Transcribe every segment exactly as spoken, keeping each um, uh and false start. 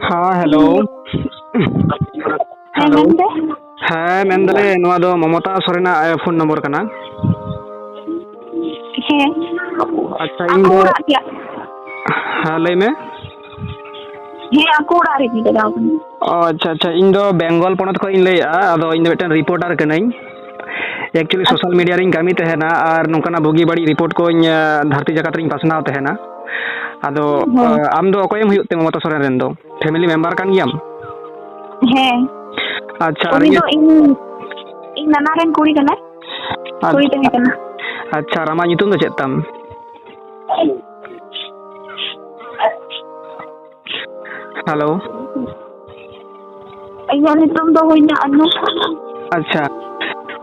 ᱦᱮᱸ, ᱦᱮᱞᱳ᱾ ᱦᱮᱸ, ᱦᱮᱞᱳ᱾ ᱢᱮᱱᱫᱟ᱾ ᱦᱮᱸ, ᱢᱮᱱᱫᱟᱞᱮ, ᱱᱚᱣᱟ ᱫᱚ ᱢᱚᱢᱚᱛᱟ ᱥᱚᱨᱮᱱᱟᱜ, ᱮ, ᱯᱷᱳᱱ ᱱᱚᱢᱵᱚᱨ ᱠᱟᱱᱟ᱾ ᱦᱮᱸ᱾ ᱟᱪᱪᱷᱟ, ᱤᱧ ᱟᱠᱚ ᱫᱚ ᱚᱲᱟᱜ ᱜᱮᱭᱟ᱾ ᱦᱮᱸ, ᱞᱟᱹᱭ ᱢᱮ᱾ ᱦᱮᱸ, ᱟᱠᱚ ᱚᱲᱟᱜ ᱨᱮᱜᱮ ᱞᱟᱜᱟᱣ ᱠᱟᱱᱟ᱾ ᱚ, ᱟᱪᱪᱷᱟ, ᱟᱪᱪᱷᱟ, ᱤᱧ ᱫᱚ ᱵᱮᱝᱜᱚᱞ ᱯᱚᱱᱚᱛ ᱠᱷᱚᱱ ᱤᱧ ᱞᱟᱹᱭᱮᱫᱼᱟ᱾ ᱟᱫᱚ ᱤᱧ ᱫᱚ ᱢᱤᱫᱴᱮᱱ ᱨᱤᱯᱳᱨᱴᱟᱨ ᱠᱟᱹᱱᱟᱹᱧ᱾ Actually, social media ᱨᱤᱧ ᱠᱟᱹᱢᱤ ᱛᱟᱦᱮᱱᱟ ᱟᱨ ᱱᱚᱝᱠᱟᱱᱟᱜ ᱵᱩᱜᱤ ᱵᱟᱹᱲᱤᱡ ᱨᱤᱯᱳᱨᱴ ᱠᱚᱧ, ᱮ, ᱫᱷᱟᱹᱨᱛᱤ ᱡᱟᱠᱟᱛ ᱨᱤᱧ ᱯᱟᱥᱱᱟᱣ ᱛᱟᱦᱮᱱᱟ᱾ ᱟᱫᱚ, ᱦᱮᱸ᱾ ᱮ, ᱟᱢ ᱫᱚ ᱚᱠᱚᱭᱮᱢ ᱦᱩᱭᱩᱜ ᱛᱮ ᱢᱚᱢᱚᱛᱟ ᱥᱚᱨᱮᱱ ᱨᱮᱱ ᱫᱚ? ᱯᱷᱮᱢᱤᱞᱤ ᱢᱮᱢᱵᱟᱨ ᱠᱟᱱ ᱜᱮᱭᱟᱢ? ᱦᱮᱸ᱾ ᱟᱪᱪᱷᱟ, ᱟᱨ ᱩᱱᱤ ᱤᱧᱟᱹᱜ ᱫᱚ ᱤᱧ, ᱤᱧ ᱱᱟᱱᱟ ᱨᱮᱱ ᱠᱩᱲᱤ ᱠᱟᱱᱟᱭ᱾ ᱟᱪ-, ᱠᱩᱲᱤ ᱛᱟᱦᱮᱸ ᱠᱟᱱᱟ᱾ ᱟᱪᱪᱷᱟ, ᱟᱨ ᱟᱢᱟᱜ ᱧᱩᱛᱩᱢ ᱫᱚ ᱪᱮᱫ ᱛᱟᱢ? ᱦᱮᱞᱳ᱾ ᱤᱧᱟᱹᱜ ᱧᱩᱛᱩᱢ ᱫᱚ ᱦᱩᱭᱱᱟ ᱟᱱᱩ᱾ ᱟᱪᱪᱷᱟ,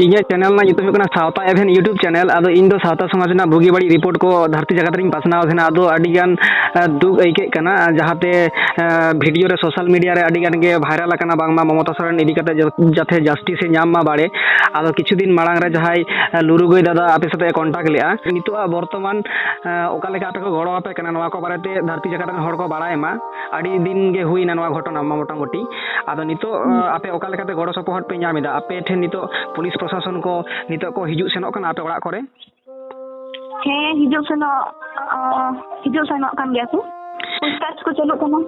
ᱤᱧᱟᱹᱜ ᱪᱮᱱᱮᱞ ᱨᱮᱱᱟᱜ ᱧᱩᱛᱩᱢ ᱦᱩᱭᱩᱜ ᱠᱟᱱᱟ ᱥᱟᱶᱛᱟ ᱮᱵᱷᱮᱱ YouTube ᱪᱮᱱᱮᱞ᱾ ᱟᱫᱚ ᱤᱧ ᱫᱚ ᱥᱟᱶᱛᱟ ᱥᱚᱢᱟᱡᱽ ᱨᱮᱱᱟᱜ ᱵᱩᱜᱤ ᱵᱟᱹᱲᱤᱡ ᱨᱤᱯᱳᱨᱴ ᱠᱚ ᱫᱷᱟᱹᱨᱛᱤ ᱡᱟᱠᱟᱛ ᱨᱤᱧ ᱯᱟᱥᱱᱟᱣ ᱛᱟᱦᱮᱱᱟ᱾ ᱟᱫᱚ ᱟᱹᱰᱤ ᱜᱟᱱ, ᱮ, ᱫᱩᱠ ᱟᱹᱭᱠᱟᱹᱜ ᱠᱟᱱᱟ, ᱡᱟᱦᱟᱸᱛᱮ, ᱮ, ᱵᱷᱤᱰᱤᱭᱳ ᱨᱮ ᱥᱳᱥᱟᱞ ᱢᱤᱰᱤᱭᱟ ᱨᱮ ᱟᱹᱰᱤ ᱜᱟᱱ ᱜᱮ ᱵᱷᱟᱭᱨᱟᱞ ᱟᱠᱟᱱᱟ, ᱵᱟᱝᱢᱟ ᱢᱚᱢᱚᱛᱟ ᱥᱚᱨᱮᱱ ᱤᱫᱤ ᱠᱟᱛᱮ ᱡᱟ-, ᱡᱟᱛᱮ ᱡᱟᱥᱴᱤᱥ ᱮ ᱧᱟᱢ ᱢᱟ ᱵᱟᱲᱮ᱾ ᱟᱫᱚ ᱠᱤᱪᱷᱩ ᱫᱤᱱ ᱢᱟᱲᱟᱝ ᱨᱮ ᱡᱟᱦᱟᱸᱭ, ᱮ, ᱞᱩᱨᱩ ᱜᱟᱹᱭ ᱫᱟᱫᱟ ᱟᱯᱮ ᱥᱟᱛᱮ ᱠᱚᱱᱴᱟᱠᱴ ᱞᱮᱜᱼᱟ, ᱱᱤᱛᱚᱜ ᱟᱜ ᱵᱚᱨᱛᱚᱢᱟᱱ, ᱮ, ᱚᱠᱟ ᱞᱮᱠᱟ ᱟᱯᱮ ᱠᱚ ᱜᱚᱲᱚ ᱟᱯᱮ ᱠᱟᱱᱟ, ᱱᱚᱣᱟ ᱠᱚ ᱵᱟᱨᱮᱛᱮ ᱫᱷᱟᱹᱨᱛᱤ ᱡᱟᱠᱟᱛ ᱨᱮᱱ ᱦᱚᱲ ᱠᱚ ᱵᱟᱲᱟᱭ ᱢᱟ᱾ ᱟᱹᱰᱤ ᱫᱤᱱ ᱜᱮ ᱦᱩᱭᱱᱟ ᱱᱚᱣᱟ ᱜᱷᱚᱴᱚᱱᱟ ᱢᱟ ᱢᱚᱴᱟᱢᱩᱴᱤ᱾ ᱟᱫᱚ ᱱᱤᱛᱚᱜ, ᱦᱩᱸ᱾ ᱟᱯᱮ ᱚᱠᱟ ᱞᱮᱠᱟᱛᱮ ᱜᱚᱲᱚ ᱥᱚᱯᱚᱦᱚᱫ ᱯᱮ ᱧᱟᱢ ᱮᱫᱟ? ᱟᱯᱮ ᱴᱷᱮᱱ ᱱᱤᱛᱚᱜ ᱯᱩᱞᱤᱥ ᱯᱨᱚᱥᱟᱥᱚᱱ ᱠᱚ ᱱᱤᱛᱚᱜ ᱠᱚ ᱦᱤᱡᱩᱜ ᱥᱮᱱᱚᱜ ᱠᱟᱱᱟ ᱟᱯᱮ ᱚᱲᱟᱜ ᱠᱚᱨᱮ? ᱦᱮᱸ, ᱦᱤᱡᱩᱜ ᱥᱮᱱᱚᱜ, ᱚ, ᱦᱤᱡᱩᱜ ᱥᱮᱱᱚᱜ ᱠᱟᱱ ᱜᱮᱭᱟ ᱠᱚ᱾ ᱯᱩᱪᱷᱛᱟᱪᱷ ᱠᱚ ᱪᱟᱹᱞᱩᱜ ᱠᱟᱱᱟ᱾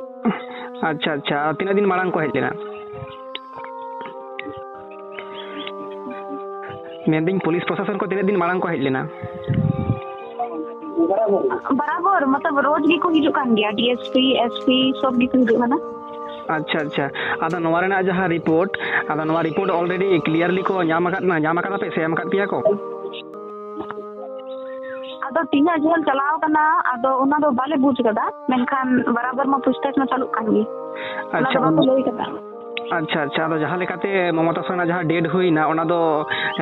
ᱟᱪᱪᱷᱟ, ᱟᱪᱪᱷᱟ᱾ ᱟᱨ ᱛᱤᱱᱟᱹᱜ ᱫᱤᱱ ᱢᱟᱲᱟᱝ ᱠᱚ ᱦᱮᱡ ᱞᱮᱱᱟ? ᱢᱮᱱᱫᱟᱹᱧ, ᱯᱩᱞᱤᱥ ᱯᱨᱚᱥᱟᱥᱚᱱ ᱠᱚ ᱛᱤᱱᱟᱹᱜ ᱫᱤᱱ ᱢᱟᱲᱟᱝ ᱠᱚ ᱦᱮᱡ ᱞᱮᱱᱟ? ᱵᱟᱨᱟᱵᱚᱨ, ᱢᱚᱛᱞᱚᱵ ᱨᱳᱡᱽ ᱜᱮᱠᱚ ᱦᱤᱡᱩᱜ ᱠᱟᱱ ᱜᱮᱭᱟ, D S P, S P, ᱥᱚᱵ ᱜᱮᱠᱚ ᱦᱤᱡᱩᱜ ᱠᱟᱱᱟ᱾ ᱟᱪᱪᱷᱟ, ᱟᱪᱪᱷᱟ᱾ ᱟᱫᱚ ᱱᱚᱣᱟ ᱨᱮᱱᱟᱜ ᱡᱟᱦᱟᱸ ᱨᱤᱯᱳᱨᱴ, ᱟᱫᱚ ᱱᱚᱣᱟ ᱨᱤᱯᱳᱨᱴ already clearly ᱠᱚ ᱧᱟᱢ ᱟᱠᱟᱫ, ᱧᱟᱢ ᱟᱠᱟᱫᱟ ᱯᱮ ᱥᱮ ᱮᱢ ᱟᱠᱟᱫ ᱯᱮᱭᱟ ᱠᱚ? ᱟᱫᱚ ᱛᱤᱱᱟᱹᱜ ᱡᱷᱟᱹᱞ ᱪᱟᱞᱟᱣ ᱠᱟᱱᱟ, ᱟᱫᱚ ᱚᱱᱟ ᱫᱚ ᱵᱟᱞᱮ ᱵᱩᱡᱽ ᱠᱟᱫᱟ, ᱢᱮᱱᱠᱷᱟᱱ ᱵᱟᱨᱟᱵᱚᱨ ᱢᱟ ᱯᱩᱪᱷᱛᱟᱪᱷ ᱢᱟ ᱪᱟᱹᱞᱩᱜ ᱠᱟᱱ ᱜᱮ᱾ ᱚᱱᱟ ᱟᱪᱪᱷᱟ, ᱫᱚ ᱵᱟᱠᱚ ᱚᱱᱟ ᱞᱟᱹᱭ ᱠᱟᱫᱟ᱾ ᱟᱪᱪᱷᱟ, ᱟᱪᱪᱷᱟ᱾ ᱟᱫᱚ ᱡᱟᱦᱟᱸ ᱞᱮᱠᱟᱛᱮ ᱢᱚᱢᱚᱛᱟ ᱥᱚᱨᱮᱱᱟᱜ ᱡᱟᱦᱟᱸ ᱰᱮᱰ ᱦᱩᱭᱱᱟ, ᱚᱱᱟ ᱫᱚ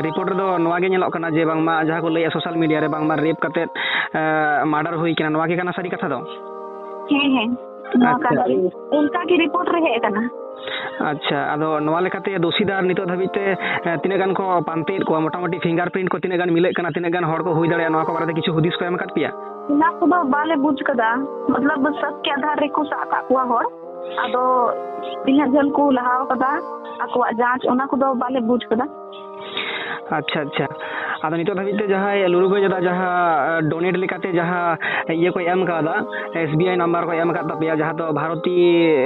ᱨᱤᱯᱳᱨᱴ ᱨᱮᱫᱚ ᱱᱚᱣᱟ ᱜᱮ ᱧᱮᱞᱚᱜ ᱠᱟᱱᱟ ᱡᱮ ᱵᱟᱝᱢᱟ ᱡᱟᱦᱟᱸ ᱠᱚ ᱞᱟᱹᱭᱮᱫᱼᱟ ᱥᱳᱥᱟᱞ ᱢᱤᱰᱤᱭᱟ ᱨᱮ, ᱵᱟᱝᱢᱟ ᱨᱮᱯ ᱠᱟᱛᱮᱫ, ᱮ, ᱢᱟᱨᱰᱟᱨ ᱦᱩᱭ ᱠᱟᱱᱟ, ᱱᱚᱣᱟ ᱜᱮ ᱠᱟᱱᱟ ᱥᱟᱹᱨᱤ ᱠᱟᱛᱷᱟ ᱫᱚ? ᱦᱮᱸ, ᱦᱮᱸ, ᱱᱚᱣᱟ ᱠᱟᱱ ᱟᱪᱪᱷᱟ᱾ ᱜᱮ᱾ ᱚᱱᱠᱟ ᱜᱮ ᱨᱤᱯᱳᱨᱴ ᱨᱮ ᱦᱮᱡ ᱟᱠᱟᱱᱟ᱾ ᱟᱪᱪᱷᱟ, ᱟᱫᱚ ᱱᱚᱣᱟ ᱞᱮᱠᱟᱛᱮ ᱫᱳᱥᱤᱫᱟᱨ ᱱᱤᱛᱚᱜ ᱫᱷᱟᱹᱵᱤᱡ ᱛᱮ, ᱮ, ᱛᱤᱱᱟᱹᱜ ᱜᱟᱱ ᱠᱚ ᱯᱟᱱᱛᱮᱭᱮᱫ ᱠᱚᱣᱟ? ᱢᱚᱴᱟᱢᱩᱴᱤ ᱯᱷᱤᱝᱜᱟᱨ ᱯᱨᱤᱱᱴ ᱠᱚ ᱛᱤᱱᱟᱹᱜ ᱜᱟᱱ ᱢᱤᱞᱟᱹᱜ ᱠᱟᱱᱟ, ᱛᱤᱱᱟᱹᱜ ᱜᱟᱱ ᱦᱚᱲ ᱠᱚ ᱦᱩᱭ ᱫᱟᱲᱮᱭᱟᱜᱼᱟ, ᱱᱚᱣᱟ ᱠᱚ ᱵᱟᱨᱮᱛᱮ ᱠᱤᱪᱷᱩ ᱦᱩᱫᱤᱥ ᱠᱚ ᱮᱢ ᱟᱠᱟᱫ ᱯᱮᱭᱟ? ᱚᱱᱟ ᱠᱚᱫᱚ ᱵᱟᱞᱮ ᱵᱩᱡᱽ ᱠᱟᱫᱟ, ᱢᱚᱛᱞᱚᱵ ᱥᱟᱵ ᱠᱮ ᱟᱫᱷᱟᱨ ᱨᱮᱠᱚ ᱥᱟᱵ ᱟᱠᱟᱫ ᱠᱚᱣᱟ ᱦᱚᱲ᱾ ᱟᱫᱚ ᱛᱤᱱᱟᱹᱜ ᱡᱷᱟᱹᱞ ᱠᱚ ᱞᱟᱦᱟ ᱟᱠᱟᱫᱟ ᱟᱠᱚᱣᱟᱜ ᱡᱟᱸᱪ, ᱚᱱᱟ ᱠᱚᱫᱚ ᱵᱟᱞᱮ ᱵᱩᱡᱽ ᱠᱟᱫᱟ᱾ ᱟᱪᱪᱷᱟ, ᱟᱪᱪᱷᱟ᱾ ᱟᱫᱚ ᱱᱤᱛᱚᱜ ᱫᱷᱟᱹᱵᱤᱡ ᱛᱮ ᱡᱟᱦᱟᱸᱭ ᱞᱩᱨᱩ ᱜᱟᱹᱭ ᱫᱟᱫᱟ ᱡᱟᱦᱟᱸ ᱰᱚᱱᱮᱴ ᱞᱮᱠᱟᱛᱮ ᱡᱟᱦᱟᱸ ᱤᱭᱟᱹ ᱠᱚᱭ ᱮᱢ ᱠᱟᱣᱫᱟ, ᱮᱥ ᱵᱤ ᱟᱭ ᱱᱟᱢᱵᱟᱨ ᱠᱚᱭ ᱮᱢ ᱟᱠᱟᱫ ᱛᱟᱯᱮᱭᱟ, ᱡᱟᱦᱟᱸ ᱫᱚ ᱵᱷᱟᱨᱚᱛᱤ,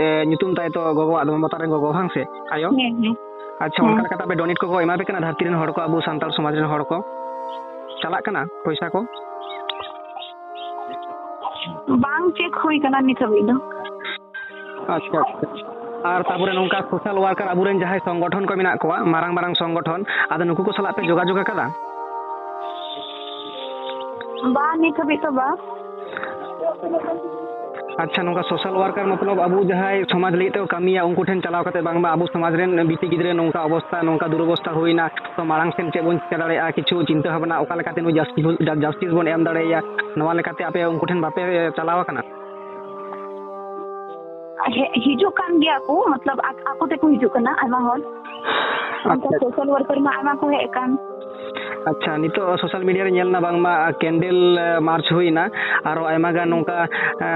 ᱮ, ᱧᱩᱛᱩᱢ ᱛᱟᱭ ᱛᱚ ᱜᱚᱜᱚᱣᱟᱜ ᱫᱚ, ᱢᱚᱢᱚᱛᱟ ᱨᱮᱱ ᱜᱚᱜᱚ, ᱵᱟᱝ ᱥᱮ? ᱟᱭᱳ? ᱦᱮᱸ, ᱦᱮᱸ᱾ ᱟᱪᱪᱷᱟ, ᱦᱮᱸ᱾ ᱚᱱᱠᱟ ᱞᱮᱠᱟᱛᱮ ᱟᱯᱮ ᱰᱚᱱᱮᱴ ᱠᱚᱠᱚ ᱮᱢᱟ ᱯᱮ ᱠᱟᱱᱟ ᱫᱷᱟᱹᱨᱛᱤ ᱨᱮᱱ ᱦᱚᱲ ᱠᱚ, ᱟᱵᱚ ᱥᱟᱱᱛᱟᱲ ᱥᱚᱢᱟᱡᱽ ᱨᱮᱱ ᱦᱚᱲ ᱠᱚ? ᱪᱟᱞᱟᱜ ᱠᱟᱱᱟ ᱯᱚᱭᱥᱟ ᱠᱚ? ᱵᱟᱝ ᱪᱮᱠ ᱦᱩᱭ ᱠᱟᱱᱟ ᱱᱤᱛ ᱦᱟᱹᱵᱤᱡ ᱫᱚ᱾ ᱟᱪᱪᱷᱟ, ᱟᱪᱪᱷᱟ᱾ ᱟᱨ ᱛᱟᱯᱚᱨᱮ ᱱᱚᱝᱠᱟ ᱥᱳᱥᱟᱞ ᱣᱟᱨᱠᱟᱨ ᱟᱵᱚᱨᱮᱱ ᱡᱟᱦᱟᱸᱭ ᱥᱚᱝᱜᱚᱴᱷᱚᱱ ᱠᱚ ᱢᱮᱱᱟᱜ ᱠᱚᱣᱟ, ᱢᱟᱨᱟᱝ ᱢᱟᱨᱟᱝ ᱥᱚᱝᱜᱚᱴᱷᱚᱱ, ᱟᱫᱚ ᱱᱩᱠᱩ ᱠᱚ ᱥᱟᱞᱟᱜ ᱯᱮ ᱡᱳᱜᱟᱡᱳᱜᱽ ᱟᱠᱟᱫᱟ? ᱵᱟᱝ, ᱱᱤᱛ ᱦᱟᱹᱵᱤᱡ ᱫᱚ ᱵᱟᱝ᱾ ᱟᱪᱪᱷᱟ, ᱱᱚᱝᱠᱟ ᱥᱳᱥᱟᱞ ᱣᱟᱨᱠᱟᱨ ᱢᱚᱛᱞᱚᱵ ᱟᱵᱚ ᱡᱟᱦᱟᱸᱭ ᱥᱚᱢᱟᱡᱽ ᱞᱟᱹᱜᱤᱫ ᱛᱮᱠᱚ ᱠᱟᱹᱢᱤᱭᱟ, ᱩᱱᱠᱩ ᱴᱷᱮᱱ ᱪᱟᱞᱟᱣ ᱠᱟᱛᱮ ᱵᱟᱝᱢᱟ ᱟᱵᱚ ᱥᱚᱢᱟᱡᱽ ᱨᱮᱱ ᱵᱤᱴᱤ ᱜᱤᱫᱽᱨᱟᱹ ᱱᱚᱝᱠᱟ ᱚᱵᱚᱥᱛᱟ, ᱱᱚᱝᱠᱟ ᱫᱩᱨᱚᱵᱚᱥᱛᱟ ᱦᱩᱭᱱᱟ, ᱛᱚ ᱢᱟᱲᱟᱝ ᱥᱮᱱ ᱪᱮᱫ ᱵᱚᱱ ᱪᱤᱠᱟᱹ ᱫᱟᱲᱮᱭᱟᱜᱼᱟ, ᱠᱤᱪᱷᱩ ᱪᱤᱱᱛᱟᱹ ᱵᱷᱟᱵᱽᱱᱟ ᱚᱠᱟ ᱞᱮᱠᱟᱛᱮ ᱱᱩᱭ ᱡᱟᱥᱴᱤᱥ ᱵᱚᱱ, ᱡᱟᱥᱴᱤᱥ ᱵᱚᱱ ᱮᱢ ᱫᱟᱲᱮᱭᱟᱭᱟ, ᱱᱚᱣᱟ ᱞᱮᱠᱟᱛᱮ ᱟᱯᱮ ᱩᱱᱠᱩ ᱴᱷᱮᱱ ᱵᱟᱯᱮ ᱪᱟᱞᱟᱣ ᱟᱠᱟᱱᱟ? ᱦᱮ-, ᱦᱤᱡᱩᱜ ᱠᱟᱱ ᱜᱮᱭᱟ ᱠᱚ, ᱢᱚᱛᱞᱚᱵ ᱟᱠ-, ᱟᱠᱚ ᱛᱮᱠᱚ ᱦᱤᱡᱩᱜ ᱠᱟᱱᱟ ᱟᱭᱢᱟ ᱦᱚᱲ᱾ ᱚᱱᱠᱟ ᱟᱪᱪᱷᱟ᱾ ᱥᱳᱥᱟᱞ ᱣᱟᱨᱠᱟᱨ ᱢᱟ ᱟᱭᱢᱟ ᱠᱚ ᱦᱮᱡ ᱟᱠᱟᱱ᱾ ᱟᱪᱪᱷᱟ, ᱱᱤᱛᱚᱜ ᱥᱳᱥᱟᱞ ᱢᱤᱰᱤᱭᱟ ᱨᱮ ᱧᱮᱞ ᱮᱱᱟ ᱵᱟᱝᱢᱟ ᱠᱮᱱᱰᱮᱞ, ᱮ, ᱢᱟᱨᱪ ᱦᱩᱭᱱᱟ, ᱟᱨᱚ ᱟᱭᱢᱟ ᱜᱟᱱ ᱱᱚᱝᱠᱟ, ᱮ,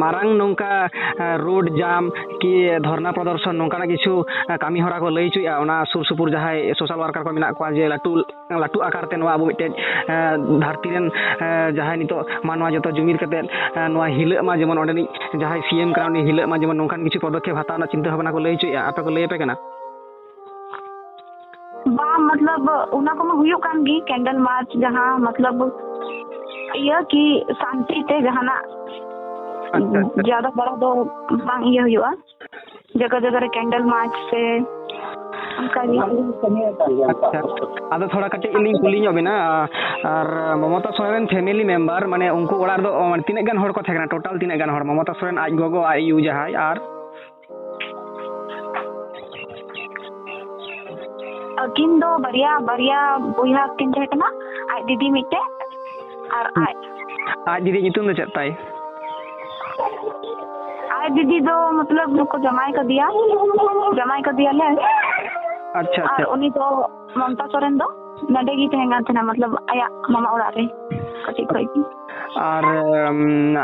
ᱢᱟᱨᱟᱝ ᱱᱚᱝᱠᱟ, ᱮ, ᱨᱳᱰ ᱡᱟᱢ ᱠᱤ ᱫᱷᱚᱨᱱᱟ ᱯᱨᱚᱫᱚᱨᱥᱚᱱ ᱱᱚᱝᱠᱟᱱᱟᱜ ᱠᱤᱪᱷᱩ, ᱮ, ᱠᱟᱹᱢᱤ ᱦᱚᱨᱟ ᱠᱚ ᱞᱟᱹᱭ ᱦᱚᱪᱚᱭᱮᱫᱼᱟ ᱚᱱᱟ ᱥᱩᱨ ᱥᱩᱯᱩᱨ ᱡᱟᱦᱟᱸᱭ ᱥᱳᱥᱟᱞ ᱣᱟᱨᱠᱟᱨ ᱠᱚ ᱢᱮᱱᱟᱜ ᱠᱚᱣᱟ, ᱡᱮ ᱞᱟᱹᱴᱩ ᱞᱟᱹᱴᱩ ᱟᱠᱟᱨ ᱛᱮ ᱱᱚᱣᱟ ᱟᱵᱚ ᱢᱤᱫᱴᱮᱡ, ᱮ, ᱫᱷᱟᱹᱨᱛᱤ ᱨᱮᱱ, ᱮ, ᱡᱟᱦᱟᱸᱭ ᱱᱤᱛᱚᱜ ᱢᱟᱱᱣᱟ ᱡᱚᱛᱚ ᱡᱩᱢᱤᱫ ᱠᱟᱛᱮᱫ, ᱮ, ᱱᱚᱣᱟ ᱦᱤᱞᱟᱹᱜ ᱢᱟ, ᱡᱮᱢᱚᱱ ᱚᱸᱰᱮᱱᱤᱡ ᱡᱟᱦᱟᱸᱭ ᱥᱤ ᱮᱢ ᱠᱟᱱᱟ ᱩᱱᱤ ᱦᱤᱞᱟᱹᱜ ᱢᱟ, ᱡᱮᱢᱚᱱ ᱱᱚᱝᱠᱟᱱ ᱠᱤᱪᱷᱩ ᱯᱚᱫᱚᱠᱷᱮᱯ ᱦᱟᱛᱟᱣ ᱨᱮᱱᱟᱜ ᱪᱤᱱᱛᱟᱹ ᱵᱷᱟᱵᱽᱱᱟ ᱠᱚ ᱞᱟᱹᱭ ᱦᱚᱪᱚᱭᱮᱫᱼᱟ, ᱟᱯᱮ ᱠᱚ ᱞᱟᱹᱭ ᱟᱯᱮ ᱠᱟᱱᱟ? ᱵᱟᱝ, ᱢᱚᱛᱞᱚᱵ ᱚᱱᱟ ᱠᱚᱢᱟ ᱦᱩᱭᱩᱜ ᱠᱟᱱ ᱜᱮ, ᱠᱮᱱᱰᱮᱞ ᱢᱟᱨᱪ ᱡᱟᱦᱟᱸ, ᱢᱚᱛᱞᱚᱵ ᱤᱭᱟᱹ ᱠᱤ ᱥᱟᱱᱛᱤ ᱛᱮ ᱡᱟᱦᱟᱱᱟᱜ ᱟᱪᱪᱷᱟ, ᱟᱪᱪᱷᱟ᱾ ᱡᱟᱫᱟ ᱵᱟᱲᱟ ᱫᱚ ᱵᱟᱝ ᱤᱭᱟᱹ ᱦᱩᱭᱩᱜᱼᱟ᱾ ᱡᱟᱭᱜᱟ ᱡᱟᱭᱜᱟ ᱨᱮ ᱠᱮᱱᱰᱮᱞ ᱢᱟᱨᱪ ᱥᱮ ᱚᱱᱠᱟ ᱜᱮ᱾ ᱟᱪᱪᱷᱟ, ᱟᱫᱚ ᱛᱷᱚᱲᱟ ᱠᱟᱹᱴᱤᱡ ᱞᱤᱧ ᱠᱩᱞᱤ ᱧᱚᱜ ᱵᱮᱱᱟ, ᱟᱨ ᱢᱚᱢᱚᱛᱟ ᱥᱚᱨᱮᱱ ᱨᱮᱱ ᱯᱷᱮᱢᱮᱞᱤ ᱢᱮᱢᱵᱟᱨ, ᱢᱟᱱᱮ ᱩᱱᱠᱩ ᱚᱲᱟᱜ ᱨᱮᱫᱚ, ᱚ, ᱢᱟᱱᱮ ᱛᱤᱱᱟᱹᱜ ᱜᱟᱱ ᱦᱚᱲ ᱠᱚ ᱛᱟᱦᱮᱸ ᱠᱟᱱᱟ? ᱴᱳᱴᱟᱞ ᱛᱤᱱᱟᱹᱜ ᱜᱟᱱ ᱦᱚᱲ? ᱢᱚᱢᱚᱛᱟ ᱥᱚᱨᱮᱱ ᱟᱡ ᱜᱚᱜᱚ, ᱟᱡ ᱟᱭᱳ ᱡᱟᱦᱟᱸᱭ, ᱟᱨ? ᱟᱹᱠᱤᱱ ᱫᱚ ᱵᱟᱨᱭᱟ, ᱵᱟᱨᱭᱟ ᱵᱚᱭᱦᱟ ᱠᱤᱱ ᱛᱟᱦᱮᱸ ᱠᱟᱱᱟ, ᱟᱡ ᱫᱤᱫᱤ ᱢᱤᱫᱴᱮᱡ ᱟᱨ ᱟᱡ᱾ ᱟᱡ ᱫᱤᱫᱤ ᱧᱩᱛᱩᱢ ᱫᱚ ᱪᱮᱫ ᱛᱟᱭ? ᱟᱡ ᱫᱤᱫᱤ ᱫᱚ ᱢᱚᱛᱞᱚᱵ ᱱᱩᱠᱩ ᱡᱟᱢᱟᱭ ᱠᱟᱫᱮᱭᱟ, ᱡᱟᱢᱟᱭ ᱠᱟᱫᱮᱭᱟᱞᱮ᱾ ᱟᱪᱪᱷᱟ, ᱟᱨ ᱟᱪᱪᱷᱟ᱾ ᱩᱱᱤ ᱫᱚ ᱢᱚᱢᱛᱟ ᱥᱚᱨᱮᱱ ᱫᱚ ᱱᱚᱰᱮ ᱜᱮᱭ ᱛᱟᱦᱮᱸ ᱠᱟᱱ ᱛᱟᱦᱮᱱᱟ, ᱢᱚᱛᱞᱚᱵ ᱟᱭᱟᱜ ᱢᱟᱢᱟ ᱚᱲᱟᱜ ᱨᱮ ᱠᱟᱹᱴᱤᱡ ᱠᱷᱚᱡ ᱜᱮ᱾ ᱟᱨ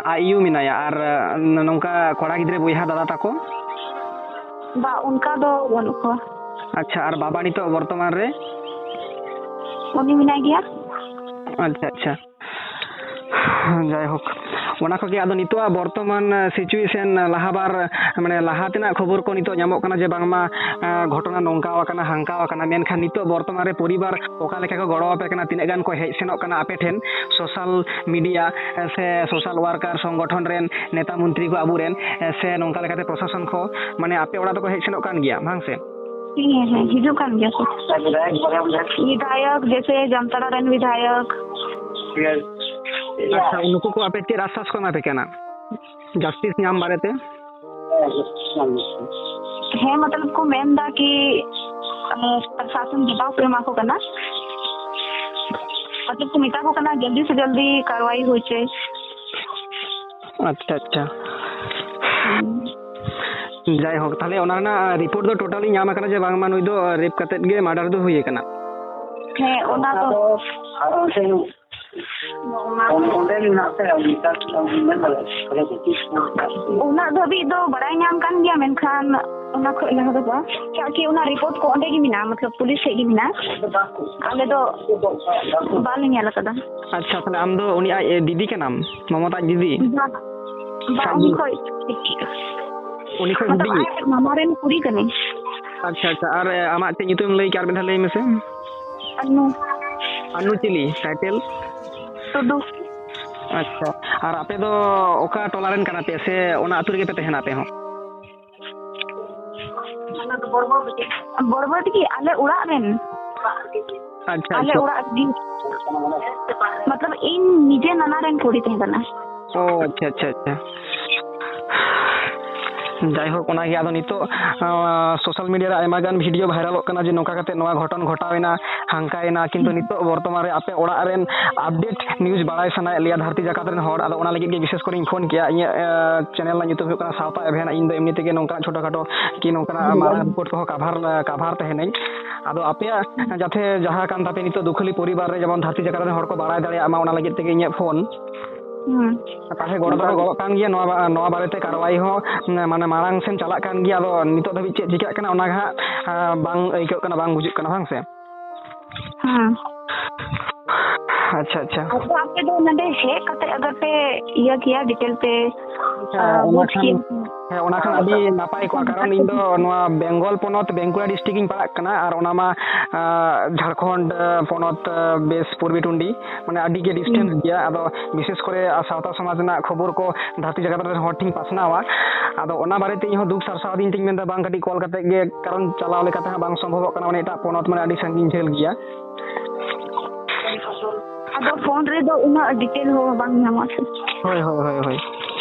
ᱟᱡ ᱟᱭᱳ ᱢᱮᱱᱟᱭᱟ, ᱟᱨ ᱱᱚᱝᱠᱟ ᱠᱚᱲᱟ ᱜᱤᱫᱽᱨᱟᱹ ᱵᱚᱭᱦᱟ ᱫᱟᱫᱟ ᱛᱟᱠᱚ? ᱵᱟ, ᱚᱱᱠᱟ ᱫᱚ ᱵᱟᱹᱱᱩᱜ ᱠᱚᱣᱟ᱾ ᱟᱪᱪᱷᱟ, ᱟᱨ ᱵᱟᱵᱟ ᱱᱤᱛᱚᱜ ᱵᱚᱨᱛᱚᱢᱟᱱ ᱨᱮ? ᱩᱱᱤ ᱢᱮᱱᱟᱭ ᱜᱮᱭᱟ᱾ ᱟᱪᱪᱷᱟ, ᱟᱪᱪᱷᱟ᱾ ᱡᱟᱭᱦᱳᱠ, ᱚᱱᱟ ᱠᱚᱜᱮ᱾ ᱟᱫᱚ ᱱᱤᱛᱚᱜᱟᱜ ᱵᱚᱨᱛᱚᱢᱟᱱ situation, ᱞᱟᱦᱟᱵᱟᱨ, ᱢᱟᱱᱮ, ᱞᱟᱦᱟ ᱛᱮᱱᱟᱜ ᱠᱷᱚᱵᱚᱨ ᱠᱚ ᱱᱤᱛᱚᱜ ᱧᱟᱢᱚᱜ ᱠᱟᱱᱟ ᱡᱮ ᱵᱟᱝᱢᱟ, ᱟᱸ, ᱜᱷᱚᱴᱚᱱᱟ ᱱᱚᱝᱠᱟ ᱟᱠᱟᱱᱟ, ᱦᱟᱝᱠᱟ ᱟᱠᱟᱱᱟ, ᱢᱮᱱᱠᱷᱟᱱ ᱱᱤᱛᱚᱜ ᱵᱚᱨᱛᱚᱢᱟᱱ ᱨᱮ ᱯᱚᱨᱤᱵᱟᱨ ᱚᱠᱟ ᱞᱮᱠᱟ ᱠᱚ ᱜᱚᱲᱚ ᱟᱯᱮ ᱠᱟᱱᱟ, ᱛᱤᱱᱟᱹᱜ ᱜᱟᱱ ᱠᱚ ᱦᱮᱡ ᱥᱮᱱᱚᱜ ᱠᱟᱱᱟ ᱟᱯᱮ ᱴᱷᱮᱱ social media, ᱮ, ᱥᱮ social worker ᱥᱚᱝᱜᱚᱴᱷᱚᱱ ᱨᱮᱱ ᱱᱮᱛᱟ ᱢᱚᱱᱛᱨᱤ ᱠᱚ ᱟᱵᱚᱨᱮᱱ, ᱮ, ᱥᱮ ᱱᱚᱝᱠᱟ ᱞᱮᱠᱟᱛᱮ ᱯᱨᱚᱥᱟᱥᱚᱱ ᱠᱚ, ᱢᱟᱱᱮ, ᱟᱯᱮ ᱚᱲᱟᱜ ᱫᱚᱠᱚ ᱦᱮᱡ ᱥᱮᱱᱚᱜ ᱠᱟᱱ ᱜᱮᱭᱟ, ᱵᱟᱝ ᱥᱮ? ᱦᱮᱸ, ᱦᱮᱸ, ᱦᱤᱡᱩᱜ ᱠᱟᱱ ᱜᱮᱭᱟ ᱠᱚ᱾ ᱵᱤᱫᱷᱟᱭᱚᱠ, ᱡᱮᱥᱮ ᱡᱟᱢᱛᱟᱲᱟ ᱨᱮᱱ ᱵᱤᱫᱷᱟᱭᱚᱠ᱾ ᱟᱪᱪᱷᱟ, ᱱᱩᱠᱩ ᱠᱚ ᱟᱯᱮ ᱪᱮᱫ ᱟᱥᱥᱟᱥ ᱠᱚ ᱮᱢᱟ ᱯᱮ ᱠᱟᱱᱟ justice ᱧᱟᱢ ᱵᱟᱨᱮᱛᱮ? ᱦᱮᱸ, ᱢᱚᱛᱞᱚᱵ ᱠᱚ ᱢᱮᱱ ᱫᱟ ᱠᱤ, ᱟᱸ, ᱯᱨᱚᱥᱟᱥᱚᱱ ᱡᱚᱵᱟᱵ ᱠᱚ ᱮᱢᱟ ᱠᱚ ᱠᱟᱱᱟ, ᱢᱚᱛᱞᱚᱵ ᱠᱚ ᱢᱮᱛᱟ ᱠᱚ ᱠᱟᱱᱟ ᱡᱚᱞᱫᱤ ᱥᱮ ᱡᱚᱞᱫᱤ ᱠᱟᱨᱣᱟᱭ ᱦᱩᱭ ᱪᱟᱹᱭ᱾ ᱟᱪᱪᱷᱟ, ᱟᱪᱪᱷᱟ᱾ ᱦᱩᱸ᱾ ᱡᱟᱭᱦᱳᱠ, ᱛᱟᱦᱞᱮ ᱚᱱᱟ ᱨᱮᱱᱟᱜ report ᱫᱚ totally ᱧᱟᱢ ᱟᱠᱟᱱᱟ ᱡᱮ ᱵᱟᱝᱢᱟ ᱱᱩᱭ ᱫᱚ rape ᱠᱟᱛᱮᱫ ᱜᱮ murder ᱫᱚ ᱦᱩᱭ ᱟᱠᱟᱱᱟ? ᱦᱮᱸ, ᱚᱱᱟ ᱫᱚ ᱟᱨ ᱚᱸᱰᱮ ᱚᱸᱰᱮ ᱢᱮᱱᱟᱜ ᱛᱟᱭᱟ, ᱩᱱᱤ ᱛᱟᱨ ᱩᱱᱟᱹᱜ ᱫᱷᱟᱹᱵᱤᱡ ᱫᱚ ᱵᱟᱲᱟᱭ ᱧᱟᱢ ᱠᱟᱱ ᱜᱮᱭᱟ, ᱢᱮᱱᱠᱷᱟᱱ ᱚᱱᱟ ᱠᱷᱚᱡ ᱞᱟᱦᱟ ᱫᱚ ᱵᱟᱝ᱾ ᱪᱮᱫᱟᱜ ᱠᱤ ᱚᱱᱟ report ᱠᱚ ᱚᱸᱰᱮ ᱜᱮ ᱢᱮᱱᱟᱜᱼᱟ, ᱢᱚᱛᱞᱚᱵ ᱯᱩᱞᱤᱥ ᱴᱷᱮᱡ ᱜᱮ ᱢᱮᱱᱟᱜᱼᱟ, ᱟᱞᱮ ᱫᱚ ᱵᱟᱞᱮ ᱧᱮᱞ ᱟᱠᱟᱫᱟ᱾ ᱟᱪᱪᱷᱟ, ᱛᱟᱦᱞᱮ ᱟᱢ ᱫᱚ ᱩᱱᱤ ᱟᱡ, ᱮ, ᱫᱤᱫᱤ ᱠᱟᱱᱟᱢ? ᱢᱚᱢᱚᱛᱟ ᱟᱡ ᱫᱤᱫᱤ? ᱵᱟᱝ, ᱵᱟᱝ, ᱩᱱᱤ ᱠᱷᱚᱡ ᱩᱱᱤ ᱠᱷᱚᱡ ᱢᱚᱛᱞᱚᱵ ᱦᱩᱰᱤᱧ? ᱟᱡ ᱢᱟᱢᱟ ᱨᱮᱱ ᱠᱩᱲᱤ ᱠᱟᱹᱱᱟᱹᱧ᱾ ᱟᱪᱪᱷᱟ, ᱟᱪᱪᱷᱟ, ᱟᱨ, ᱮ, ᱟᱢᱟᱜ ᱪᱮᱫ ᱧᱩᱛᱩᱢ ᱮᱢ ᱞᱟᱹᱭ ᱠᱮᱫᱟ, ᱟᱨ ᱢᱤᱫ ᱫᱷᱟᱣ ᱞᱟᱹᱭ ᱢᱮᱥᱮ᱾ ᱟᱱᱩ᱾ ᱟᱱᱩ ᱪᱤᱞᱤ? Title? ᱴᱩᱰᱩ᱾ ᱟᱪᱪᱷᱟ, ᱟᱨ ᱟᱯᱮ ᱫᱚ ᱚᱠᱟ ᱴᱚᱞᱟ ᱨᱮᱱ ᱠᱟᱱᱟ ᱯᱮ ᱥᱮ ᱚᱱᱟ ᱟᱹᱛᱩ ᱨᱮᱜᱮ ᱯᱮ ᱛᱟᱦᱮᱱᱟ ᱟᱯᱮ ᱦᱚᱸ? ᱵᱚᱲᱵᱚᱲ ᱛᱮᱜᱮ ᱟᱞᱮ ᱚᱲᱟᱜ ᱨᱮᱱ᱾ ᱟᱪᱪᱷᱟ, ᱟᱞᱮ ᱟᱪᱪᱷᱟ᱾ ᱚᱲᱟᱜ ᱨᱮᱱ᱾ ᱢᱚᱛᱞᱚᱵ ᱤᱧ ᱱᱤᱡᱮ ᱱᱟᱱᱟ ᱨᱮᱱ ᱠᱩᱲᱤ ᱛᱟᱦᱮᱸ ᱠᱟᱱᱟ᱾ ᱚ, ᱟᱪᱪᱷᱟ, ᱟᱪᱪᱷᱟ, ᱟᱪᱪᱷᱟ᱾ ᱡᱟᱭᱦᱳᱠ, ᱚᱱᱟᱜᱮ ᱟᱫᱚ ᱱᱤᱛᱚᱜ, ᱟᱸ, social media ᱨᱮ ᱟᱭᱢᱟ ᱜᱟᱱ video ᱵᱷᱟᱭᱨᱟᱞᱚᱜ ᱠᱟᱱᱟ ᱡᱮ ᱱᱚᱝᱠᱟ ᱠᱟᱛᱮ ᱱᱚᱣᱟ ᱜᱷᱚᱴᱚᱱ ᱜᱷᱚᱴᱟᱣᱮᱱᱟ, ᱦᱟᱝᱠᱟᱭᱮᱱᱟ, ᱠᱤᱱᱛᱩ ᱱᱤᱛᱚᱜ ᱵᱚᱨᱛᱚᱢᱟᱱ ᱨᱮ ᱟᱯᱮ ᱚᱲᱟᱜ ᱨᱮᱱ update news ᱵᱟᱲᱟᱭ ᱥᱟᱱᱟᱭᱮᱫ ᱞᱮᱭᱟ ᱫᱷᱟᱹᱨᱛᱤ ᱡᱟᱠᱟᱛ ᱨᱮᱱ ᱦᱚᱲ᱾ ᱟᱫᱚ ᱚᱱᱟ ᱞᱟᱹᱜᱤᱫ ᱜᱮ ᱵᱤᱥᱮᱥ ᱠᱚᱨᱮᱧ ᱯᱷᱳᱱ ᱠᱮᱜᱼᱟ᱾ ᱤᱧᱟᱹᱜ, ᱮ, channel ᱨᱮᱱᱟᱜ ᱧᱩᱛᱩᱢ ᱦᱩᱭᱩᱜ ᱠᱟᱱᱟ ᱥᱟᱶᱛᱟ ᱮᱵᱷᱮᱱ᱾ ᱤᱧ ᱫᱚ ᱮᱢᱱᱤ ᱛᱮᱜᱮ ᱱᱚᱝᱠᱟᱱᱟᱜ ᱪᱷᱳᱴᱳ ᱠᱷᱟᱴᱳ ᱠᱤ ᱱᱚᱝᱠᱟᱱᱟᱜ ᱢᱟᱨᱟᱝ report ᱠᱚᱦᱚᱸ cover, cover ᱛᱟᱦᱮᱱᱟᱹᱧ᱾ ᱟᱫᱚ ᱟᱯᱮᱭᱟᱜ ᱡᱟᱛᱮ ᱡᱟᱦᱟᱸ ᱠᱟᱱ ᱛᱟᱯᱮ ᱱᱤᱛᱚᱜ ᱫᱩᱠᱷᱟᱹᱞᱤ ᱯᱚᱨᱤᱵᱟᱨ ᱨᱮ ᱡᱮᱢᱚᱱ ᱫᱷᱟᱹᱨᱛᱤ ᱡᱟᱠᱟᱛ ᱨᱮᱱ ᱦᱚᱲ ᱠᱚ ᱵᱟᱲᱟᱭ ᱫᱟᱲᱮᱭᱟᱜ ᱢᱟ, ᱚᱱᱟ ᱞᱟᱹᱜᱤᱫ ᱛᱮᱜᱮ ᱤᱧᱟᱹᱜ ᱯᱷᱳᱱ᱾ ᱦᱩᱸ᱾ ᱛᱟᱦᱚᱞᱮ ᱜᱚᱲᱚ ᱫᱚᱠᱚ ᱜᱚᱲᱚᱜ ᱠᱟᱱ ᱜᱮᱭᱟ, ᱱᱚᱣᱟ ᱵᱟ-, ᱱᱚᱣᱟ ᱵᱟᱨᱮᱛᱮ ᱠᱟᱨᱣᱟᱭ ᱦᱚᱸ, ᱢᱟᱱᱮ, ᱢᱟᱲᱟᱝ ᱥᱮᱱ ᱪᱟᱞᱟᱜ ᱠᱟᱱ ᱜᱮᱭᱟ᱾ ᱟᱫᱚ ᱱᱤᱛᱚᱜ ᱫᱷᱟᱹᱵᱤᱡ ᱪᱮᱫ ᱪᱤᱠᱟᱹᱜ ᱠᱟᱱᱟ, ᱚᱱᱟ ᱜᱮ ᱦᱟᱸᱜ, ᱟᱸ, ᱵᱟᱝ ᱟᱹᱭᱠᱟᱹᱜ ᱠᱟᱱᱟ, ᱵᱟᱝ ᱵᱩᱡᱩᱜ ᱠᱟᱱᱟ, ᱵᱟᱝ ᱥᱮ? ᱦᱮᱸ᱾ ᱟᱪᱪᱷᱟ, ᱟᱪᱪᱷᱟ᱾ ᱟᱫᱚ ᱟᱯᱮ ᱫᱚ ᱱᱚᱰᱮ ᱦᱮᱡ ᱠᱟᱛᱮ ᱟᱜᱟᱨ ᱯᱮ ᱤᱭᱟᱹ ᱠᱮᱭᱟ, ᱰᱤᱴᱮᱞ ᱯᱮ, ᱦᱮᱸ, ᱟᱸ, ᱚᱱᱟ ᱵᱩᱡᱽ ᱠᱷᱟᱱ, ᱠᱮᱭᱟ᱾ ᱦᱮᱸ, ᱚᱱᱟ ᱠᱷᱟᱱ ᱟᱹᱰᱤ ᱱᱟᱯᱟᱭ ᱠᱚᱜᱼᱟ, ᱠᱟᱨᱚᱱ ᱤᱧ ᱫᱚ ᱱᱚᱣᱟ ᱵᱮᱝᱜᱚᱞ ᱯᱚᱱᱚᱛ, ᱵᱟᱸᱠᱩᱲᱟ ᱰᱤᱥᱴᱨᱤᱠᱴ ᱤᱧ ᱯᱟᱲᱟᱜ ᱠᱟᱱᱟ, ᱟᱨ ᱚᱱᱟ ᱢᱟ, ᱟᱸ, ᱡᱷᱟᱲᱠᱷᱚᱸᱰ, ᱟᱸ, ᱯᱚᱱᱚᱛ, ᱟᱸ, ᱵᱮᱥ ᱯᱩᱨᱵᱤ ᱴᱩᱱᱰᱤ, ᱢᱟᱱᱮ, ᱟᱹᱰᱤ ᱜᱮ ᱦᱩᱸ᱾ ᱰᱤᱥᱴᱮᱱᱥ ᱜᱮᱭᱟ᱾ ᱟᱫᱚ ᱵᱤᱥᱮᱥ ᱠᱚᱨᱮ, ᱟᱸ, ᱥᱟᱶᱛᱟ ᱥᱚᱢᱟᱡᱽ ᱨᱮᱱᱟᱜ ᱠᱷᱚᱵᱚᱨ ᱠᱚ ᱫᱷᱟᱹᱨᱛᱤ ᱡᱟᱠᱟᱛ ᱨᱮᱱ ᱦᱚᱲ ᱴᱷᱮᱱ ᱯᱟᱥᱱᱟᱣᱟ᱾ ᱟᱫᱚ ᱚᱱᱟ ᱵᱟᱨᱮᱛᱮ ᱤᱧ ᱦᱚᱸ ᱫᱩᱠ ᱥᱟᱨᱥᱟᱣ ᱟᱹᱫᱤᱧ ᱛᱤᱧ ᱢᱮᱱᱫᱟ, ᱵᱟᱝ, ᱠᱟᱹᱴᱤᱡ ᱠᱚᱞ ᱠᱟᱛᱮ ᱜᱮ, ᱠᱟᱨᱚᱱ ᱪᱟᱞᱟᱣ ᱞᱮᱠᱟᱛᱮ ᱦᱟᱸᱜ ᱵᱟᱝ ᱥᱚᱢᱵᱷᱚᱵᱚᱜ ᱠᱟᱱᱟ, ᱢᱟᱱᱮ, ᱮᱴᱟᱜ ᱯᱚᱱᱚᱛ, ᱢᱟᱱᱮ, ᱟᱹᱰᱤ ᱥᱟᱺᱜᱤᱧ ᱡᱷᱟᱹᱞ ᱜᱮᱭᱟ᱾ ᱟᱫᱚ ᱯᱷᱳᱱ ᱨᱮᱫᱚ ᱩᱱᱟᱹᱜ ᱰᱤᱴᱮᱞ ᱦᱚᱸ ᱵᱟᱝ ᱧᱟᱢᱚᱜᱼᱟ ᱥᱮ᱾ ᱦᱳᱭ, ᱦᱳᱭ, ᱦᱳᱭ, ᱦᱳᱭ᱾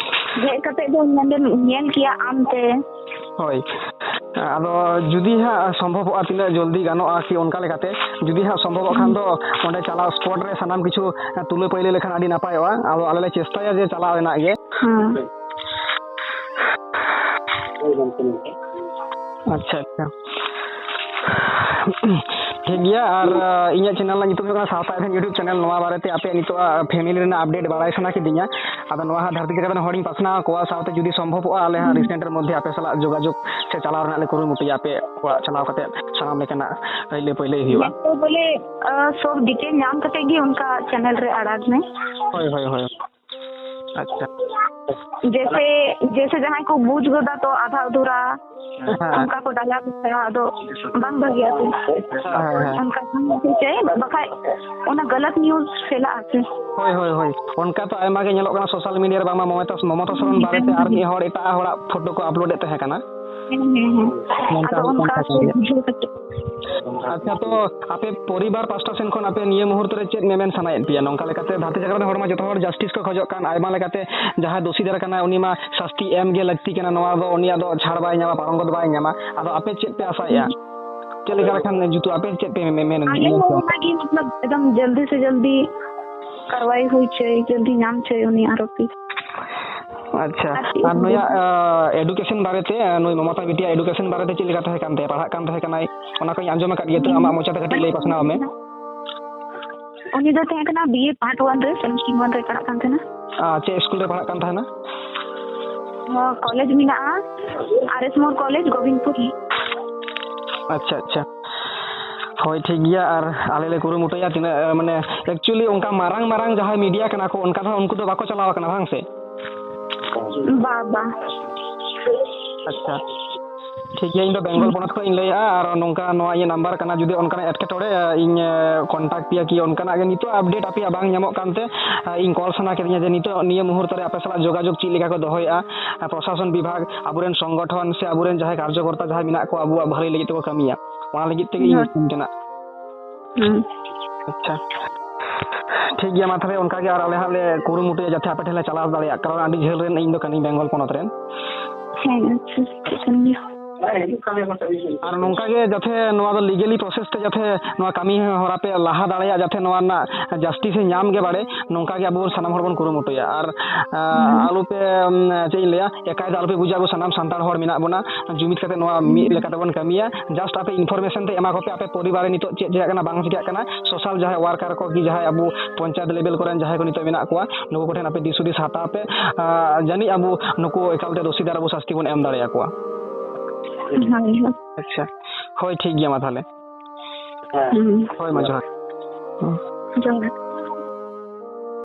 ᱦᱮᱡ ᱠᱟᱛᱮ ᱫᱚ ᱱᱚᱰᱮᱢ ᱧᱮᱞ ᱠᱮᱭᱟ ᱟᱢ ᱛᱮ᱾ ᱦᱳᱭ᱾ ᱟᱫᱚ ᱡᱩᱫᱤ ᱦᱟᱸᱜ ᱥᱚᱢᱵᱷᱚᱵᱚᱜᱼᱟ, ᱛᱤᱱᱟᱹᱜ ᱡᱚᱞᱫᱤ ᱜᱟᱱᱚᱜᱼᱟ ᱠᱤ ᱚᱱᱠᱟ ᱞᱮᱠᱟᱛᱮ, ᱡᱩᱫᱤ ᱦᱟᱸᱜ ᱥᱚᱢᱵᱷᱚᱵᱚᱜ ᱠᱷᱟᱱ ᱫᱚ ᱚᱸᱰᱮ ᱪᱟᱞᱟᱣ ᱥᱯᱚᱴ ᱨᱮ ᱥᱟᱱᱟᱢ ᱠᱤᱪᱷᱩ ᱛᱩᱞᱟᱹ ᱯᱟᱹᱭᱞᱟᱹ ᱞᱮᱠᱷᱟᱱ ᱟᱹᱰᱤ ᱱᱟᱯᱟᱭᱚᱜᱼᱟ᱾ ᱟᱫᱚ ᱟᱞᱮ ᱞᱮ ᱪᱮᱥᱴᱟᱭᱟ ᱡᱮ ᱪᱟᱞᱟᱣ ᱨᱮᱱᱟᱜ ᱜᱮ᱾ ᱦᱮᱸ᱾ ᱟᱪᱪᱷᱟ, ᱟᱪᱪᱷᱟ᱾ ᱴᱷᱤᱠ ᱜᱮᱭᱟ, ᱟᱨ, ᱟᱸ, ᱤᱧᱟᱹᱜ ᱪᱮᱱᱮᱞ ᱨᱮᱱᱟᱜ ᱧᱩᱛᱩᱢ ᱦᱩᱭᱩᱜ ᱠᱟᱱᱟ ᱥᱟᱶᱛᱟ ᱮᱵᱷᱮᱱ YouTube ᱪᱮᱱᱮᱞ᱾ ᱱᱚᱣᱟ ᱵᱟᱨᱮᱛᱮ ᱟᱯᱮᱭᱟᱜ ᱱᱤᱛᱚᱜ, ᱟᱸ, ᱯᱷᱮᱢᱤᱞᱤ ᱨᱮᱱᱟᱜ ᱟᱯᱰᱮᱴ ᱵᱟᱲᱟᱭ ᱥᱟᱱᱟ ᱠᱤᱫᱤᱧᱟ᱾ ᱟᱫᱚ ᱱᱚᱣᱟ ᱦᱟᱸᱜ ᱫᱷᱟᱹᱨᱛᱤ ᱡᱟᱠᱟᱛ ᱨᱮᱱ ᱦᱚᱲᱤᱧ ᱯᱟᱥᱱᱟᱣ ᱟᱠᱚᱣᱟ, ᱥᱟᱶᱛᱮ ᱡᱩᱫᱤ ᱥᱚᱢᱵᱷᱚᱵᱚᱜᱼᱟ, ᱟᱞᱮ ᱦᱟᱸᱜ ᱦᱩᱸ᱾ ᱨᱤᱥᱮᱱᱴ ᱨᱮ ᱢᱚᱫᱽᱫᱷᱮ ᱟᱯᱮ ᱥᱟᱞᱟᱜ ᱡᱳᱜᱟᱡᱳᱜᱽ ᱥᱮ ᱪᱟᱞᱟᱣ ᱨᱮᱱᱟᱜ ᱞᱮ ᱠᱩᱨᱩᱢᱩᱴᱩᱭᱟ, ᱟᱯᱮ ᱚᱲᱟᱜ ᱪᱟᱞᱟᱣ ᱠᱟᱛᱮ ᱥᱟᱱᱟᱢ ᱞᱮᱠᱟᱱᱟᱜ ᱯᱟᱹᱭᱞᱟᱹ ᱯᱟᱹᱭᱞᱟᱹᱭ ᱦᱩᱭᱩᱜᱼᱟ᱾ ᱦᱮᱸ, ᱛᱚ ᱵᱚᱞᱮ, ᱟᱸ, ᱥᱚᱵ ᱰᱤᱴᱮᱞ ᱧᱟᱢ ᱠᱟᱛᱮ ᱜᱮ ᱚᱱᱠᱟ ᱪᱮᱱᱮᱞ ᱨᱮ ᱟᱲᱟᱜᱽ ᱢᱮ᱾ ᱦᱳᱭ, ᱦᱳᱭ, ᱦᱳᱭ᱾ ᱟᱪᱪᱷᱟ᱾ ᱡᱮᱥᱮ, ᱡᱮᱥᱮ ᱡᱟᱦᱟᱸᱭ ᱠᱚ ᱵᱩᱡᱽ ᱜᱚᱫᱟ ᱛᱚ ᱟᱫᱷᱟ ᱟᱫᱷᱩᱨᱟ, ᱦᱮᱸ᱾ ᱚᱱᱠᱟ ᱠᱚ ᱰᱟᱞᱟ ᱠᱚ ᱠᱷᱟᱱ ᱟᱫᱚ ᱵᱟᱝ ᱵᱷᱟᱹᱜᱤᱜᱼᱟ ᱥᱮ᱾ ᱦᱮᱸ, ᱦᱮᱸ᱾ ᱚᱱᱠᱟ ᱠᱷᱟᱱ ᱫᱚ ᱪᱮᱫ, ᱵᱟᱠᱷᱟᱡ ᱚᱱᱟ ᱜᱟᱞᱟᱛ ᱱᱤᱭᱩᱡᱽ ᱯᱷᱮᱞᱟᱜᱼᱟ ᱥᱮ᱾ ᱦᱳᱭ, ᱦᱳᱭ, ᱦᱳᱭ᱾ ᱚᱱᱠᱟ ᱛᱚ ᱟᱭᱢᱟ ᱜᱮ ᱧᱮᱞᱚᱜ ᱠᱟᱱᱟ ᱥᱳᱥᱟᱞ ᱢᱤᱰᱤᱭᱟ ᱨᱮ, ᱵᱟᱝᱢᱟ ᱢᱚᱢᱚᱛᱟ, ᱢᱚᱢᱚᱛᱟ ᱥᱚᱨᱮᱱ ᱦᱮᱸ, ᱵᱟᱨᱮᱛᱮ ᱦᱮᱸ, ᱟᱨ ᱦᱮᱸ᱾ ᱢᱤᱫ ᱦᱚᱲ ᱮᱴᱟᱜ ᱦᱚᱲᱟᱜ ᱯᱷᱳᱴᱳ ᱠᱚ ᱟᱯᱞᱳᱰ ᱮᱫ ᱛᱟᱦᱮᱸ ᱠᱟᱱᱟ᱾ ᱦᱮᱸ, ᱦᱮᱸ, ᱦᱮᱸ᱾ ᱱᱚᱝᱠᱟ ᱟᱫᱚ ᱦᱩᱭᱩᱜ ᱠᱟᱱ ᱚᱱᱠᱟ ᱠᱷᱟᱱ ᱥᱮ ᱜᱮ᱾ ᱵᱩᱡᱷᱟᱹᱣ ᱠᱟᱛᱮ᱾ ᱟᱪᱪᱷᱟ, ᱛᱚ ᱟᱯᱮ ᱯᱚᱨᱤᱵᱟᱨ ᱯᱟᱥᱴᱟ ᱥᱮᱱ ᱠᱷᱚᱱ ᱟᱯᱮ ᱱᱤᱭᱟᱹ ᱢᱩᱦᱩᱨᱛᱚ ᱨᱮ ᱪᱮᱫ ᱢᱮᱢᱮᱱ ᱥᱟᱱᱟᱭᱮᱫ ᱯᱮᱭᱟ? ᱱᱚᱝᱠᱟ ᱞᱮᱠᱟᱛᱮ ᱫᱷᱟᱹᱨᱛᱤ ᱡᱟᱠᱟᱛ ᱨᱮᱱ ᱦᱚᱲ ᱢᱟ ᱡᱚᱛᱚ ᱦᱚᱲ ᱡᱟᱥᱴᱤᱥ ᱠᱚ ᱠᱷᱚᱡᱚᱜ ᱠᱟᱱ, ᱟᱭᱢᱟ ᱞᱮᱠᱟᱛᱮ ᱡᱟᱦᱟᱸᱭ ᱫᱳᱥᱤ ᱫᱷᱟᱨᱟ ᱠᱟᱱᱟᱭ ᱩᱱᱤ ᱢᱟ ᱥᱟᱥᱛᱤ ᱮᱢ ᱜᱮ ᱞᱟᱹᱠᱛᱤ ᱠᱟᱱᱟ, ᱱᱚᱣᱟ ᱫᱚ ᱩᱱᱤᱭᱟᱜ ᱫᱚ ᱪᱷᱟᱲ ᱵᱟᱭ ᱧᱟᱢᱟ, ᱯᱟᱨᱚᱢ ᱠᱚᱫᱚ ᱵᱟᱭ ᱧᱟᱢᱟ᱾ ᱟᱫᱚ ᱟᱯᱮ ᱪᱮᱫ ᱯᱮ ᱟᱥᱟᱭᱮᱫᱼᱟ? ᱪᱮᱫ ᱞᱮᱠᱟ ᱞᱮᱠᱷᱟᱱ ᱡᱩᱛᱩᱜᱼᱟ? ᱟᱯᱮ ᱪᱮᱫ ᱯᱮ ᱢᱮ-, ᱢᱮᱱ, ᱟᱞᱮ ᱢᱮᱱ ᱦᱚᱸ ᱦᱚᱪᱚᱭᱟ? ᱚᱱᱟᱜᱮ, ᱢᱚᱛᱞᱚᱵ, ᱮᱠᱫᱚᱢ ᱡᱚᱞᱫᱤ ᱥᱮ ᱡᱚᱞᱫᱤ ᱠᱟᱨᱣᱟᱭ ᱦᱩᱭ ᱪᱟᱹᱭ, ᱡᱚᱞᱫᱤ ᱧᱟᱢ ᱪᱟᱹᱭ ᱩᱱᱤ ᱟᱨᱚᱯᱤ᱾ ᱟᱪᱪᱷᱟ, ᱟᱨ ᱪᱮᱫ ᱟᱨ ᱤᱧ ᱱᱩᱭᱟᱜ, ᱞᱟᱹᱭᱟ? ᱟᱸ, ᱮᱰᱩᱠᱮᱥᱚᱱ ᱵᱟᱨᱮᱛᱮ, ᱟᱸ, ᱱᱩᱭ ᱢᱚᱢᱚᱛᱟ ᱵᱤᱴᱤᱭᱟᱜ ᱮᱰᱩᱠᱮᱥᱚᱱ ᱵᱟᱨᱮᱛᱮ ᱪᱮᱫ ᱞᱮᱠᱟ ᱛᱟᱦᱮᱸ ᱠᱟᱱ ᱛᱟᱭᱟ? ᱯᱟᱲᱦᱟᱜ ᱠᱟᱱ ᱛᱟᱦᱮᱸ ᱠᱟᱱᱟᱭ, ᱚᱱᱟ ᱠᱚᱧ ᱟᱸᱡᱚᱢ ᱟᱠᱟᱫ ᱜᱮᱭᱟ, ᱛᱚ ᱟᱢᱟᱜ ᱢᱚᱪᱟ ᱛᱮ ᱠᱟᱹᱴᱤᱡ ᱞᱟᱹᱭ ᱯᱟᱥᱱᱟᱣ ᱢᱮ᱾ ᱩᱱᱤ ᱫᱚ ᱛᱟᱦᱮᱸ ᱠᱟᱱᱟ ᱵᱤ ᱮ ᱯᱟᱨᱴ ᱚᱣᱟᱱ ᱨᱮ, ᱥᱮᱢᱤᱥᱴᱟᱨ ᱚᱣᱟᱱ ᱨᱮ ᱯᱟᱲᱦᱟᱜ ᱠᱟᱱ ᱛᱟᱦᱮᱱᱟ᱾ ᱟᱨ ᱪᱮᱫ ᱥᱠᱩᱞ ᱨᱮ ᱯᱟᱲᱦᱟᱜ ᱠᱟᱱ ᱛᱟᱦᱮᱱᱟ? ᱱᱚᱣᱟ ᱠᱚᱞᱮᱡᱽ ᱢᱮᱱᱟᱜᱼᱟ, ᱟᱨ ᱮᱥ ᱢᱳᱲ ᱠᱚᱞᱮᱡᱽ, ᱜᱳᱵᱤᱱᱫᱯᱩᱨ᱾ ᱟᱪᱪᱷᱟ, ᱟᱪᱪᱷᱟ᱾ ᱦᱳᱭ, ᱴᱷᱤᱠ ᱜᱮᱭᱟ᱾ ᱟᱨ ᱟᱞᱮ ᱞᱮ ᱠᱩᱨᱩᱢᱩᱴᱩᱭᱟ ᱛᱤᱱᱟᱹᱜ, ᱢᱟᱱᱮ, actually ᱚᱱᱠᱟ ᱢᱟᱨᱟᱝ ᱢᱟᱨᱟᱝ ᱡᱟᱦᱟᱸᱭ ᱢᱤᱰᱤᱭᱟ ᱠᱟᱱᱟ ᱠᱚ, ᱚᱱᱠᱟ ᱫᱚ ᱩᱱᱠᱩ ᱫᱚ ᱵᱟᱠᱚ ᱪᱟᱞᱟᱣ ᱟᱠᱟᱱᱟ, ᱵᱟᱝ ᱥᱮ? ᱵᱟ, ᱵᱟ᱾ ᱟᱪᱪᱷᱟ, ᱴᱷᱤᱠ ᱜᱮᱭᱟ᱾ ᱤᱧ ᱫᱚ ᱵᱮᱝᱜᱚᱞ ᱯᱚᱱᱚᱛ ᱠᱷᱚᱱ ᱤᱧ ᱞᱟᱹᱭᱮᱫᱼᱟ᱾ ᱟᱨ ᱱᱚᱝᱠᱟ ᱱᱚᱣᱟ ᱤᱧᱟᱹᱜ ᱱᱟᱢᱵᱟᱨ ᱠᱟᱱᱟ, ᱡᱩᱫᱤ ᱚᱱᱠᱟᱱᱟᱜ ᱮᱴᱠᱮᱴᱚᱬᱮ, ᱤᱧ ᱠᱚᱱᱴᱟᱠᱴ ᱯᱮᱭᱟ ᱠᱤ, ᱚᱱᱠᱟᱱᱟᱜ ᱜᱮ ᱱᱤᱛᱚᱜ ᱟᱯᱰᱮᱴ ᱟᱯᱮᱭᱟᱜ ᱵᱟᱝ ᱧᱟᱢᱚᱜ ᱠᱟᱱᱛᱮ ᱤᱧ ᱠᱚᱞ ᱥᱟᱱᱟ ᱠᱤᱫᱤᱧᱟ ᱡᱮ ᱱᱤᱛᱚᱜ ᱱᱤᱭᱟᱹ ᱢᱩᱦᱩᱨᱛᱚ ᱨᱮ ᱟᱯᱮ ᱥᱟᱞᱟᱜ ᱡᱳᱜᱟᱡᱳᱜᱽ ᱪᱮᱫ ᱞᱮᱠᱟ ᱠᱚ ᱫᱚᱦᱚᱭᱮᱫᱼᱟ, ᱯᱨᱚᱥᱟᱥᱚᱱ ᱵᱤᱵᱷᱟᱜᱽ, ᱟᱵᱚᱨᱮᱱ ᱥᱚᱝᱜᱚᱴᱷᱚᱱ ᱥᱮ ᱟᱵᱚᱨᱮᱱ ᱡᱟᱦᱟᱸᱭ ᱠᱟᱨᱡᱚᱠᱚᱨᱛᱟ ᱡᱟᱦᱟᱸᱭ ᱢᱮᱱᱟᱜ ᱠᱚᱣᱟ ᱟᱵᱚᱣᱟᱜ ᱵᱷᱟᱹᱞᱟᱹᱭ ᱞᱟᱹᱜᱤᱫ ᱛᱮᱠᱚ ᱠᱟᱹᱢᱤᱭᱟ, ᱚᱱᱟ ᱞᱟᱹᱜᱤᱫ ᱛᱮᱜᱮ ᱤᱧ ᱦᱳᱭ᱾ ᱯᱷᱳᱱ ᱠᱟᱱᱟ᱾ ᱦᱩᱸ᱾ ᱟᱪᱪᱷᱟ, ᱴᱷᱤᱠ ᱜᱮᱭᱟ᱾ ᱢᱟ ᱛᱟᱦᱞᱮ ᱚᱱᱠᱟ ᱜᱮ ᱟᱨ ᱟᱞᱮ ᱦᱟᱸᱜ ᱞᱮ ᱠᱩᱨᱩᱢᱩᱴᱩᱭᱟ ᱡᱟᱛᱮ ᱟᱯᱮ ᱴᱷᱮᱱ ᱞᱮ ᱪᱟᱞᱟᱣ ᱫᱟᱲᱮᱭᱟᱜ, ᱠᱟᱨᱚᱱ ᱟᱹᱰᱤ ᱡᱷᱟᱹᱞ ᱨᱮᱱ ᱤᱧ ᱫᱚ ᱠᱟᱹᱱᱟᱹᱧ ᱵᱮᱝᱜᱚᱞ ᱯᱚᱱᱚᱛ ᱨᱮᱱ᱾ ᱦᱮᱸ, ᱟᱪᱪᱷᱟ, ᱴᱷᱤᱠ ᱠᱟᱱ ᱜᱮᱭᱟ᱾ ᱟᱨ ᱱᱚᱝᱠᱟ ᱜᱮ ᱡᱟᱛᱮ ᱱᱚᱣᱟ ᱫᱚ ᱞᱤᱜᱮᱞᱤ ᱯᱨᱚᱥᱮᱥ ᱛᱮ ᱡᱟᱛᱮ ᱱᱚᱣᱟ ᱠᱟᱹᱢᱤ ᱦᱚᱨᱟ ᱯᱮ ᱞᱟᱦᱟ ᱫᱟᱲᱮᱭᱟᱜ, ᱡᱟᱛᱮ ᱱᱚᱣᱟ ᱨᱮᱱᱟᱜ ᱡᱟᱥᱴᱤᱥ ᱮ ᱧᱟᱢ ᱜᱮ ᱵᱟᱲᱮ, ᱱᱚᱝᱠᱟ ᱜᱮ ᱟᱵᱚ ᱥᱟᱱᱟᱢ ᱦᱚᱲ ᱵᱚᱱ ᱠᱩᱨᱩᱢᱩᱴᱩᱭᱟ᱾ ᱟᱨ, ᱟᱸ, ᱦᱩᱸ᱾ ᱟᱞᱚᱯᱮ, ᱩᱢ, ᱪᱮᱫ ᱤᱧ ᱞᱟᱹᱭᱟ, ᱮᱠᱟᱭ ᱫᱚ ᱟᱞᱚᱯᱮ ᱵᱩᱡᱟ, ᱟᱵᱚ ᱥᱟᱱᱟᱢ ᱥᱟᱱᱛᱟᱲ ᱦᱚᱲ ᱢᱮᱱᱟᱜ ᱵᱚᱱᱟ, ᱡᱩᱢᱤᱫ ᱠᱟᱛᱮ ᱱᱚᱣᱟ ᱢᱤᱫ ᱦᱩᱸ᱾ ᱞᱮᱠᱟ ᱛᱮᱵᱚᱱ ᱠᱟᱹᱢᱤᱭᱟ᱾ ᱡᱟᱥᱴ ᱟᱯᱮ ᱤᱱᱯᱷᱚᱨᱢᱮᱥᱚᱱ ᱛᱮ ᱮᱢᱟ ᱠᱚᱯᱮ, ᱟᱯᱮ ᱯᱚᱨᱤᱵᱟᱨ ᱨᱮ ᱱᱤᱛᱚᱜ ᱪᱮᱫ ᱪᱤᱠᱟᱹᱜ ᱠᱟᱱᱟ, ᱵᱟᱝ ᱪᱤᱠᱟᱹᱜ ᱠᱟᱱᱟ, ᱥᱳᱥᱟᱞ ᱡᱟᱦᱟᱸᱭ ᱣᱟᱨᱠᱟᱨ ᱠᱚ ᱠᱤ ᱡᱟᱦᱟᱸᱭ ᱟᱵᱚ ᱯᱚᱧᱪᱟᱭᱮᱛ ᱞᱮᱵᱮᱞ ᱠᱚᱨᱮᱱ ᱡᱟᱦᱟᱸᱭ ᱠᱚ ᱱᱤᱛᱚᱜ ᱢᱮᱱᱟᱜ ᱠᱚᱣᱟ, ᱱᱩᱠᱩ ᱠᱚᱴᱷᱮᱱ ᱟᱯᱮ ᱫᱤᱥ ᱦᱩᱫᱤᱥ ᱦᱟᱛᱟᱣ ᱯᱮ᱾ ᱟᱸ, ᱡᱟᱹᱱᱤᱡ ᱟᱵᱚ ᱱᱩᱠᱩ ᱮᱠᱟᱞᱛᱮ ᱫᱳᱥᱤ ᱫᱟᱨ ᱟᱵᱚ ᱥᱟᱥᱛᱤ ᱵᱚᱱ ᱮᱢ ᱫᱟᱲᱮᱭᱟᱠᱚᱣᱟ᱾ ᱦᱳᱭ, ᱦᱳᱭ᱾ ᱟᱪᱪᱷᱟ, ᱦᱳᱭ, ᱴᱷᱤᱠ ᱜᱮᱭᱟ, ᱢᱟ ᱛᱟᱦᱞᱮ᱾ ᱦᱩᱸ᱾ ᱦᱳᱭ, ᱢᱟ ᱡᱚᱦᱟᱨ᱾ ᱡᱚᱦᱟᱨ᱾